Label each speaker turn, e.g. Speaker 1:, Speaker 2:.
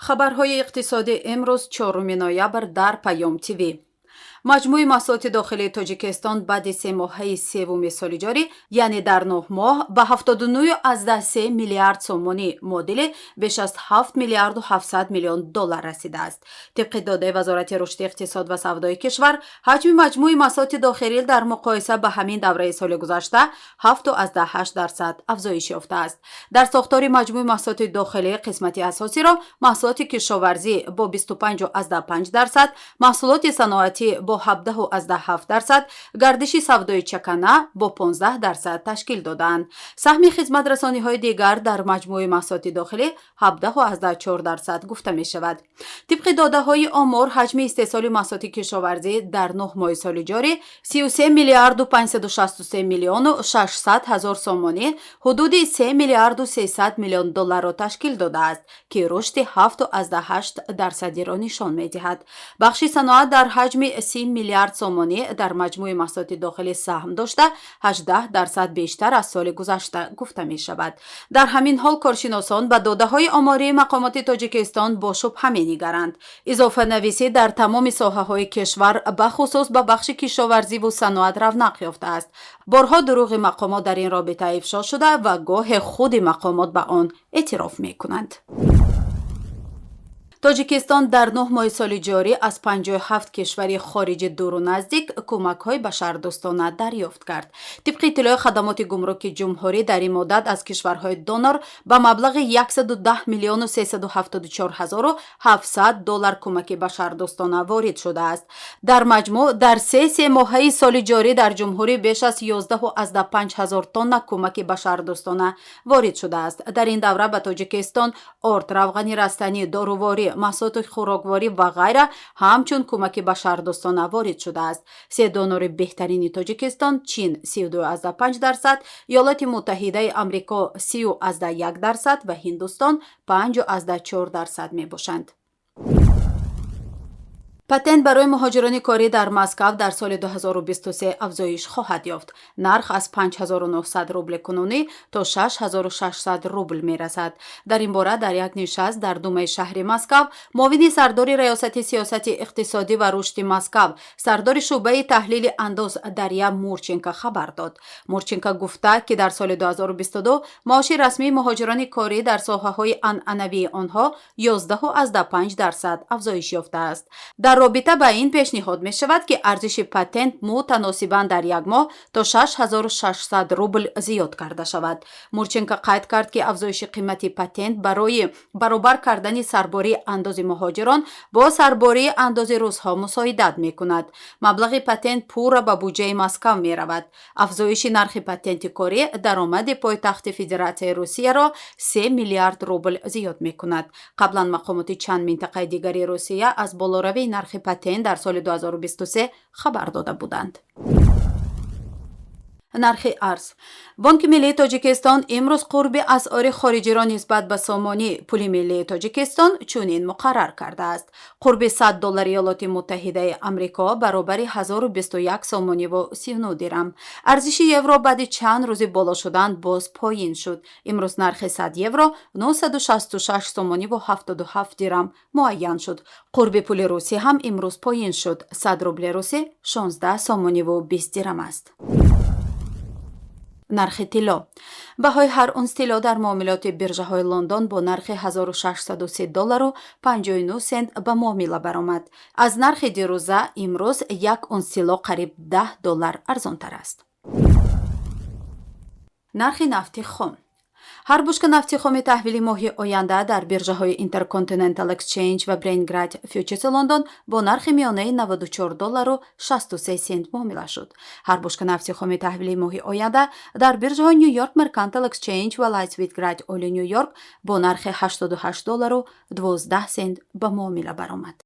Speaker 1: Хабарҳои иқтисодӣ имрӯз, 4 ноябр, дар Паём ТВ. Маҷмӯи маҳсулоти дохилии Тоҷикистон баъди 3 моҳаи севуми соли ҷорӣ, яъне дар 9 моҳ, ба 79,3 миллиард сомонӣ, муодили беш аз 7 миллиарду 700 миллион доллар расидааст. Тибқи додаи Вазорати рушди иқтисод ва савдои кишвар, ҳаҷми маҷмӯи маҳсулоти дохилӣ дар муқоиса ба ҳамин давраи соли гузашта 7,8% афзоиш ёфтааст. Дар сохтори маҷмӯи маҳсулоти дохилӣ қисмати асосиро маҳсулоти кишоварзӣ бо 25,5%, маҳсулоти саноатӣ бо 17,7%, гардиши савдои чакана бо 15% ташкил додаанд. Саҳми хизматрасониҳои дигар дар маҷмӯи маҳсулоти дохилӣ 17,4% гуфта мешавад. Тибқи додаҳои омор, ҳаҷми истеҳсоли маҳсулоти кишоварзӣ дар 9 моҳи соли ҷорӣ 33 миллиарду 563 миллиону 600 ҳазор сомонӣ, ҳудуди 3 миллиарду 300 миллион долларро ташкил додааст, ки рушди 7,8 дарсадиро нишон медиҳад. Бахши саноат дар ҳаҷми 30 миллиард сомонӣ дар маҷмӯи маҳсулоти дохилӣ саҳм дошта, 18% бештар аз соли гузашта гуфта мешавад. Дар ҳамин ҳол, коршиносон ба додаҳои омории мақомоти Тоҷикистон бо шубҳа менигаранд. Изофанависӣ дар тамоми соҳаҳои кишвар, бахусус ба бахши кишоварзиву саноат, равнақ ёфтааст. Борҳо дурӯғи мақомот дар ин робита ифшо шуда ва гоҳе худи мақомот ба он эътироф мекунанд. Тоҷикистон дар 9 моҳи соли ҷорӣ аз 57 кишвари хориҷи дуру наздик кӯмакҳои башардӯстона дарёфт кард. Тибқи иттилои хадамоти гумруки ҷумҳурӣ, дар ин муддат аз кишварҳои донор ба маблағи 110 миллиону 374 ҳазору 700 доллар кӯмаки башардӯстона ворид шудааст. Дар маҷмӯъ дар се семоҳаи соли ҷорӣ дар ҷумҳурӣ беш аз 11,5 ҳазор тонна кӯмаки башардӯстона ворид шудааст. Дар ин давра ба Тоҷикистон орд, равғани растанӣ, доруворӣ, маҳсулоти хӯрокворӣ ва ғайра ҳамчун кӯмаки башардӯстона ворид шудааст. Се донори беҳтарини Тоҷикистон: Чин 32,5%, Иёлоти Муттаҳидаи Амрико 30,1% ва Ҳиндустон 5,4% мебошанд. Патент барои муҳоҷирони корӣ дар Москав дар соли 2023 афзоиш хоҳад ёфт. Нарх аз 5900 рубли кунунӣ то 6600 рубл мерасад. Дар ин бора дар як нишаст дар Думаи шаҳри Москав муовини сардори Раёсати сиёсати иқтисодӣ ва рушди Москав, сардори шӯъбаи таҳлили андоз Дарья Мурченко хабар дод. Мурченко гуфта, ки дар соли 2022 маоши расмии муҳоҷирони корӣ дар соҳаҳои анъанавии онҳо 11,5% афзоиш ёфтааст. Дар робита ба ин пешниҳод мешавад, ки арзиши патент мутаносибан дар як моҳ то 6600 рубл зиёд карда шавад. Мурченко қайд кард, ки афзоиши қимати патент барои баробар кардани сарбории андози муҳоҷирон бо сарбории андози русҳо мусоидат мекунад. Маблағи патент пурра ба буҷаи Москав меравад. Афзоиши нархи патенти корӣ даромади пойтахти Федератсияи Русияро 3 миллиард рубл зиёд мекунад. Қаблан мақомоти чанд минтақаи дигари Русия аз болоравии нархи патент дар соли 2023 хабар дода буданд. Нархи арз. Бонки миллии Тоҷикистон имрӯз қурби асъори хориҷиро нисбат ба сомонӣ, пули миллии Тоҷикистон, чунин муқаррар кардааст: қурби 100 доллари Иёлоти Муттаҳидаи Амрико баробари 1021 сомониву 39 дирам. Арзиши евро баъди чанд рӯзи боло шудан боз поин шуд. Имрӯз нархи 100 евро 966 сомониву 77 дирам муайян шуд. Қурби пули русӣ ҳам имрӯз поин шуд: 100 рубли русӣ 16 сомониву 20 дирам аст. Нархи тилло. Баҳои ҳар унс тилло дар муомилоти биржаҳои Лондон бо нархи 1630 доллару 59 сент ба муомила баромад. Аз нархи дирӯза имрӯз як унс тилло қариб 10 доллар арзонтар аст. Нархи нафти хом. Ҳар бушка нафти хоми таҳвили моҳи оянда дар биржаҳои Intercontinental Exchange ва Brent Grade Futures Лондон бо нархи миёнаи 94 доллару 63 сент муомила шуд. Ҳар бушка нафти хоми таҳвили моҳи оянда дар биржаҳои New York Mercantile Exchange ва Light Sweet Crude Oil Нью Йорк бо нархи 88 доллару 12 сент ба муомила баромад.